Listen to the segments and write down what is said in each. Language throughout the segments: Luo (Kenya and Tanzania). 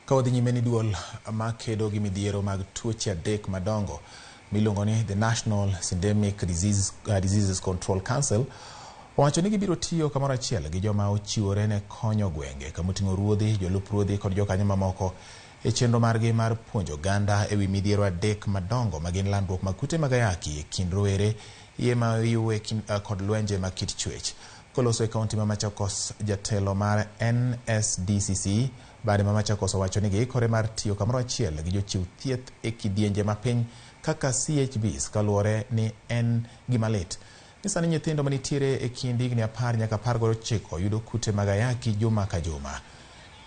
Ka wadhi nyime ni duol makedo gi midhiero mag tuoche adek madongo miluongo ni The National Syndemic Diseases Control Council owacho ni gibiro tiyo kamoro achiel gi joma ochiwore ne konyo gwenge kamoting'o ruodhi, jolup ruodhi kod jokanyo mamoko e chenro margi mar puonjo oganda ewi midhiero adek madongo magin landruok mag kute mag ayaki e kind rowere, iye ma oyuwe kod lwenje mag kit chwech. Koloso e kaunti ma Machakos, jatelo mar NSDCC bade ma Machakos owacho ni giikore mar tiyo kamoro achiel gi jochiw thieth e kidienje mapiny kaka CHVs kaluwore ni en gima lit ni sani nyithindo manitiere e kind higni 10 nyaka 19 yudo kute mag ayaki juma ka juma.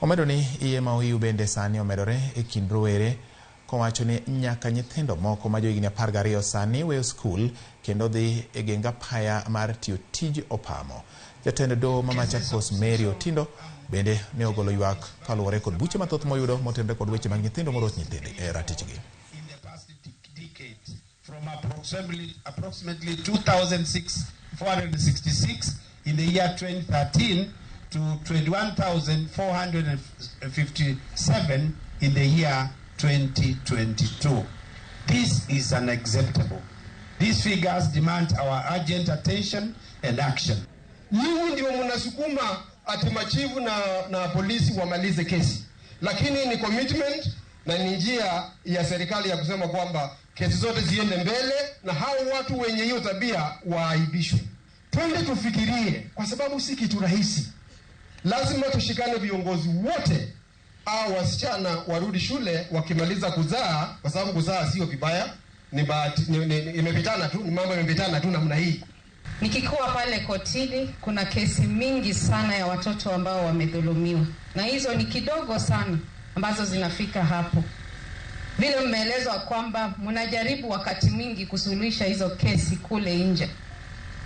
Omedo ni iye ma ohiu bende sani omedore e kind rowere kowacho ni nyaka nyithindo moko ma johigni 12 sani weyo skul kendo dhi e geng apaya mar tiyo tij opamo. Jatend doho ma Machakos Mary Otindo bende ne ogolo ywak kaluwore kod buche mathoth moyudo motenore kod weche mag nyithindo moroch nyithindo e ratichgi. From approximately 2,466 in the year 2013 to 21,457 in the year 2022. This is unacceptable. These figures demand our urgent attention and action. Nyinyi ndio mnasukuma ati machifu na polisi wamalize kesi, lakini ni commitment na ni njia ya serikali ya kusema kwamba kesi zote ziende mbele na hao watu wenye hiyo tabia waaibishwe. Twende tufikirie, kwa sababu si kitu rahisi. Lazima tushikane viongozi wote, au wasichana warudi shule wakimaliza kuzaa, kwa sababu kuzaa sio vibaya, ni bahati, imepitana tu, ni mambo yamepitana tu namna hii. Nikikuwa pale kotini, kuna kesi mingi sana ya watoto ambao wamedhulumiwa, na hizo ni kidogo sana ambazo zinafika hapo. Vile mmeelezwa kwamba mnajaribu wakati mwingi kusuluhisha hizo kesi kule nje,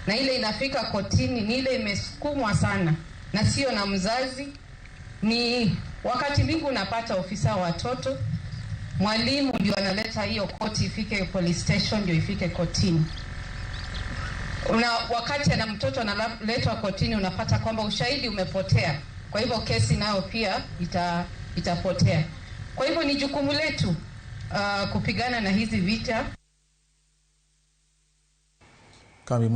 na ile inafika kotini ni ile imesukumwa sana na sio na mzazi. Ni wakati mwingi unapata ofisa wa watoto, mwalimu ndio analeta hiyo koti ifike police station ndio ifike kotini. Wakati ana mtoto analetwa kotini unapata kwamba ushahidi umepotea, kwa hivyo kesi nayo pia itapotea. Kwa hivyo ni jukumu letu kupigana na hizi vita. Kambi.